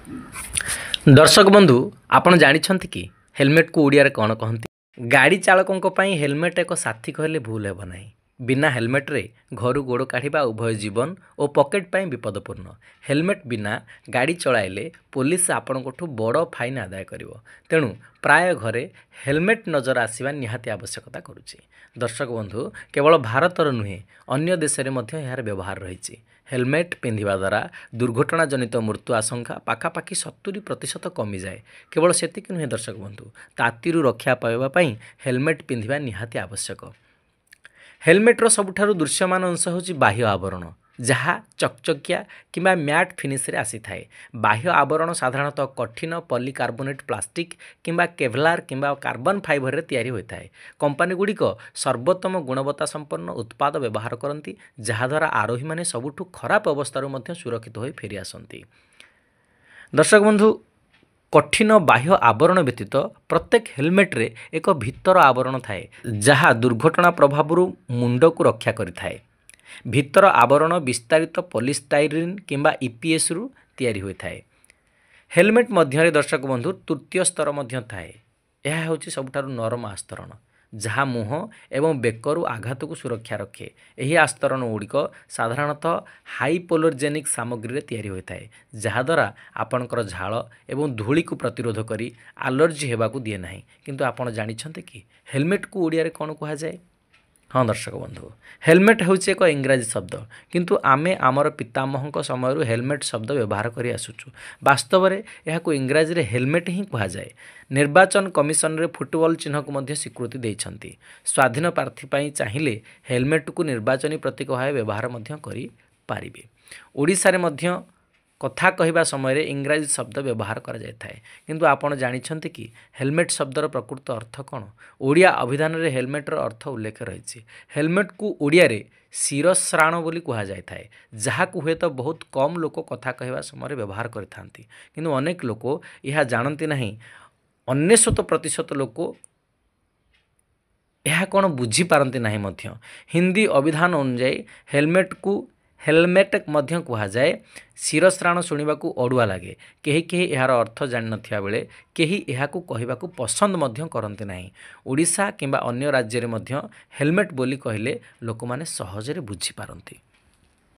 ଦର୍ଶକ ବନ୍ଧୁ, ଆପଣ ଜାଣିଛନ୍ତି କି ହେଲମେଟକୁ ଓଡ଼ିଆରେ କ'ଣ କହନ୍ତି? ଗାଡ଼ି ଚାଳକଙ୍କ ପାଇଁ ହେଲମେଟ ଏକ ସାଥୀ କହିଲେ ଭୁଲ ହେବ ନାହିଁ। ବିନା ହେଲମେଟରେ ଘରୁ ଗୋଡ଼ କାଢ଼ିବା ଉଭୟ ଜୀବନ ଓ ପକେଟ ପାଇଁ ବିପଦପୂର୍ଣ୍ଣ। ହେଲମେଟ ବିନା ଗାଡ଼ି ଚଳାଇଲେ ପୋଲିସ ଆପଣଙ୍କଠୁ ବଡ଼ ଫାଇନ୍ ଆଦାୟ କରିବ। ତେଣୁ ପ୍ରାୟ ଘରେ ହେଲମେଟ ନଜର ଆସିବା ନିହାତି ଆବଶ୍ୟକତା କରୁଛି। ଦର୍ଶକ ବନ୍ଧୁ, କେବଳ ଭାରତର ନୁହେଁ, ଅନ୍ୟ ଦେଶରେ ମଧ୍ୟ ଏହାର ବ୍ୟବହାର ରହିଛି। ହେଲମେଟ ପିନ୍ଧିବା ଦ୍ୱାରା ଦୁର୍ଘଟଣାଜନିତ ମୃତ୍ୟୁ ଆଶଙ୍କା ପାଖାପାଖି 70% କମିଯାଏ। କେବଳ ସେତିକି ନୁହେଁ ଦର୍ଶକ ବନ୍ଧୁ, ତାତିରୁ ରକ୍ଷା ପାଇବା ପାଇଁ ହେଲମେଟ ପିନ୍ଧିବା ନିହାତି ଆବଶ୍ୟକ। ହେଲମେଟର ସବୁଠାରୁ ଦୃଶ୍ୟମାନ ଅଂଶ ହେଉଛି ବାହ୍ୟ ଆବରଣ, ଯାହା ଚକଚକିଆ କିମ୍ବା ମ୍ୟାଟ୍ ଫିନିଶରେ ଆସିଥାଏ। ବାହ୍ୟ ଆବରଣ ସାଧାରଣତଃ କଠିନ ପଲିକାର୍ବୋନେଟ୍ ପ୍ଲାଷ୍ଟିକ୍ କିମ୍ବା କେଭଲାର କିମ୍ବା କାର୍ବନ ଫାଇବରରେ ତିଆରି ହୋଇଥାଏ। କମ୍ପାନୀଗୁଡ଼ିକ ସର୍ବୋତ୍ତମ ଗୁଣବତ୍ତା ସମ୍ପନ୍ନ ଉତ୍ପାଦ ବ୍ୟବହାର କରନ୍ତି, ଯାହାଦ୍ୱାରା ଆରୋହୀମାନେ ସବୁଠୁ ଖରାପ ଅବସ୍ଥାରୁ ମଧ୍ୟ ସୁରକ୍ଷିତ ହୋଇ ଫେରିଆସନ୍ତି। ଦର୍ଶକ ବନ୍ଧୁ, କଠିନ ବାହ୍ୟ ଆବରଣ ବ୍ୟତୀତ ପ୍ରତ୍ୟେକ ହେଲମେଟରେ ଏକ ଭିତର ଆବରଣ ଥାଏ, ଯାହା ଦୁର୍ଘଟଣା ପ୍ରଭାବରୁ ମୁଣ୍ଡକୁ ରକ୍ଷା କରିଥାଏ। ଭିତର ଆବରଣ ବିସ୍ତାରିତ ପଲିଷ୍ଟାଇରିନ୍ କିମ୍ବା ଇପିଏସ୍ରୁ ତିଆରି ହୋଇଥାଏ। ହେଲମେଟ ମଧ୍ୟରେ ଦର୍ଶକ ବନ୍ଧୁ, ତୃତୀୟ ସ୍ତର ମଧ୍ୟ ଥାଏ। ଏହା ହେଉଛି ସବୁଠାରୁ ନରମ ଆସ୍ତରଣ, ଯାହା ମୁହଁ ଏବଂ ବେକରୁ ଆଘାତକୁ ସୁରକ୍ଷା ରଖେ। ଏହି ଆସ୍ତରଣ ଗୁଡ଼ିକ ସାଧାରଣତଃ ହାଇପୋଲୋଜେନିକ୍ ସାମଗ୍ରୀରେ ତିଆରି ହୋଇଥାଏ, ଯାହାଦ୍ୱାରା ଆପଣଙ୍କର ଝାଳ ଏବଂ ଧୂଳିକୁ ପ୍ରତିରୋଧ କରି ଆଲର୍ଜି ହେବାକୁ ଦିଏ ନାହିଁ। କିନ୍ତୁ ଆପଣ ଜାଣିଛନ୍ତି କି ହେଲମେଟକୁ ଓଡ଼ିଆରେ କ'ଣ କୁହାଯାଏ? ହଁ ଦର୍ଶକ ବନ୍ଧୁ, ହେଲମେଟ ହେଉଛି ଏକ ଇଂରାଜୀ ଶବ୍ଦ, କିନ୍ତୁ ଆମେ ଆମର ପିତାମହଙ୍କ ସମୟରୁ ହେଲମେଟ ଶବ୍ଦ ବ୍ୟବହାର କରି ଆସୁଛୁ। ବାସ୍ତବରେ ଏହାକୁ ଇଂରାଜୀରେ ହେଲମେଟ ହିଁ କୁହାଯାଏ। ନିର୍ବାଚନ କମିଶନରେ ଫୁଟବଲ ଚିହ୍ନକୁ ମଧ୍ୟ ସ୍ୱୀକୃତି ଦେଇଛନ୍ତି। ସ୍ୱାଧୀନ ପ୍ରାର୍ଥୀ ପାଇଁ ଚାହିଁଲେ ହେଲମେଟକୁ ନିର୍ବାଚନୀ ପ୍ରତୀକ ଭାବେ ବ୍ୟବହାର ମଧ୍ୟ କରିପାରିବେ। ଓଡ଼ିଶାରେ ମଧ୍ୟ କଥା କହିବା ସମୟରେ ଇଂରାଜୀ ଶବ୍ଦ ବ୍ୟବହାର କରାଯାଇଥାଏ। କିନ୍ତୁ ଆପଣ ଜାଣିଛନ୍ତି କି ହେଲମେଟ ଶବ୍ଦର ପ୍ରକୃତ ଅର୍ଥ କ'ଣ? ଓଡ଼ିଆ ଅଭିଧାନରେ ହେଲମେଟର ଅର୍ଥ ଉଲ୍ଲେଖ ରହିଛି। ହେଲମେଟକୁ ଓଡ଼ିଆରେ ଶିରସ୍ରାଣ ବୋଲି କୁହାଯାଇଥାଏ, ଯାହାକୁ ହୁଏତ ବହୁତ କମ୍ ଲୋକ କଥା କହିବା ସମୟରେ ବ୍ୟବହାର କରିଥାନ୍ତି। କିନ୍ତୁ ଅନେକ ଲୋକ ଏହା ଜାଣନ୍ତି ନାହିଁ। 99% ଲୋକ ଏହା କ'ଣ ବୁଝିପାରନ୍ତି ନାହିଁ ମଧ୍ୟ। ହିନ୍ଦୀ ଅଭିଧାନ ଅନୁଯାୟୀ ହେଲମେଟକୁ ହେଲମେଟ ମଧ୍ୟ କୁହାଯାଏ। ଶିରସ୍ରାଣ ଶୁଣିବାକୁ ଅଡ଼ୁଆ ଲାଗେ। କେହି କେହି ଏହାର ଅର୍ଥ ଜାଣିନଥିବା ବେଳେ କେହି ଏହାକୁ କହିବାକୁ ପସନ୍ଦ ମଧ୍ୟ କରନ୍ତି ନାହିଁ। ଓଡ଼ିଶା କିମ୍ବା ଅନ୍ୟ ରାଜ୍ୟରେ ମଧ୍ୟ ହେଲମେଟ ବୋଲି କହିଲେ ଲୋକମାନେ ସହଜରେ ବୁଝିପାରନ୍ତି।